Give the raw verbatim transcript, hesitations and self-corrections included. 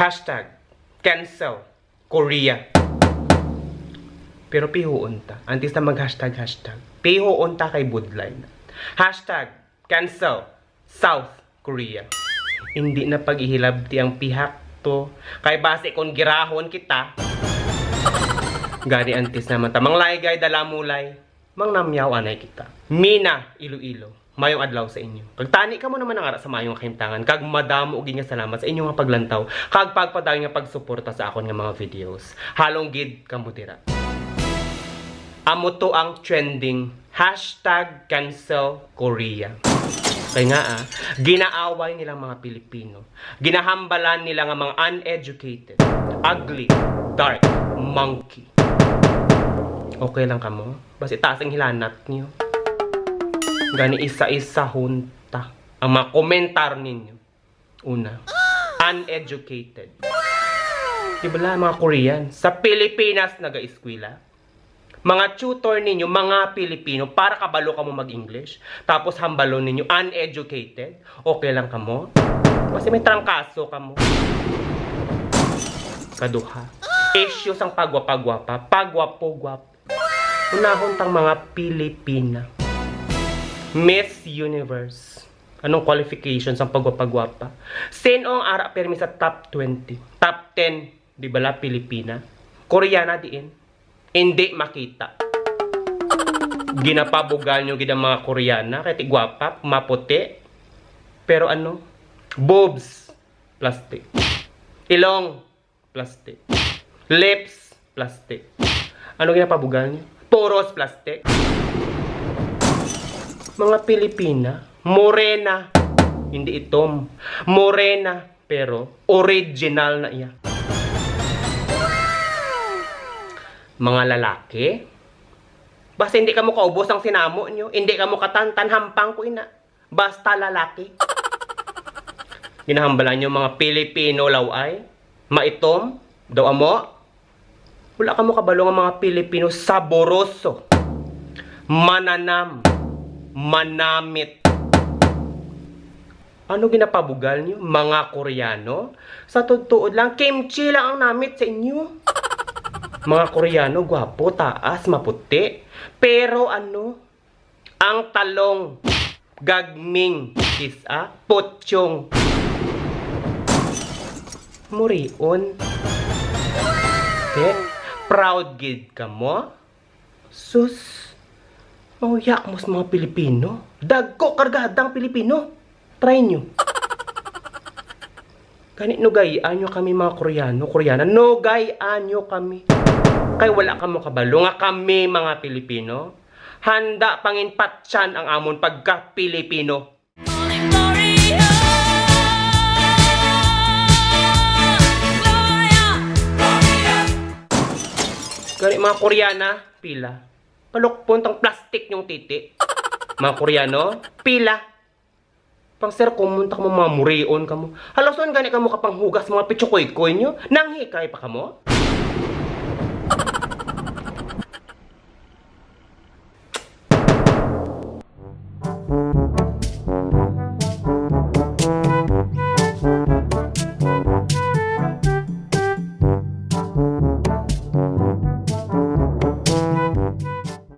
Hashtag cancel Korea. Pero pihuon ta. Antes na mag-hashtag, hashtag. Pihuon ta kay budlay na. Hashtag cancel South Korea. Hindi na pag-ihilabti ang pihak to. Kay basi kung girahon kita. Gani antes naman ta manglaygay, dalamulay. Mangnamyaw anay kita. Mina, Iloilo. Mayong adlaw sa inyo. Kag tani kamo naman ang ara sa maayong kahimtangan. Kag madamo gid nga salamat sa inyo nga paglantaw. Kag pagpadayon nga pagsuporta sa akon nga mga videos. Halong gid kamo dira. Amo to ang trending hashtag cancel Korea. Kay nga ah, ginaaway nilang mga Pilipino. Ginahambalan nila nga mga uneducated, ugly, dark, monkey. Okay lang kamo? Basi taas ang hilanat niyo. Gani isa-isa hunta ang mga komentar ninyo. Una, uneducated. Di ba la, mga Korean? Sa Pilipinas nag-eskwela? Mga tutor ninyo, mga Pilipino, para kabalo kamo mag-English. Tapos hambalon ninyo, uneducated. Okay lang kamo? Kasi may trangkaso kamo. Kaduha, issue sang pagwapa-gwapa, pagwapo-gwapo. Unahon tang mga Pilipina. Miss Universe. Anong qualification sang pagwapa-gwapa? Sino ang ara pirmi sa top twenty? Top ten, di ba la, Pilipina? Koreana diin? Hindi makita. Ginapabugal nyo gid ang mga Koreana, kay ti gwapa, maputi. Pero ano? Boobs, plastic. Ilong, plastic. Lips, plastic. Ano ginapabugal niyo? Puros plastic. Mga Pilipina, morena. Hindi itom. Morena, pero original na iya. Mga lalaki, basta hindi kamo kaubos ang sinamo nyo, hindi kamo katantan, hampang ko ina. Basta lalaki. Ginahambalan nyo mga Pilipino laway, maitom, daw amo. Wala kamo kabalo nga mga Pilipino saboroso, mananam, manamit. Ano ginapabugal nyo, mga Koreano? Sa totoo lang, kimchi lang ang namit sa inyo. Mga Koreano, gwapo, taas, maputi. Pero ano, ang talong, gagming, kis-a, putyong. Murion. Eh, proud gid kamo? Sus, mauyak mo sa mga Pilipino. Dagko kargada ang Pilipino. Try nyo. Gani, nugay-an nyo kami, mga Koreano, Koreana. Nugay-an nyo kami. Kay wala kamo kabalo nga kami, mga Pilipino, handa pangin patyan ang amon pagka-Pilipino. Gani, mga Koreana, pila? Palukpon tang plastic nyong titi. Mga Koreano, pila? Pang sir, kumunta kamo, mga murion kamo. Halos nun gani kamo kapanghugas mga pitsukoykoy nyo. Nanghikay pa kamo?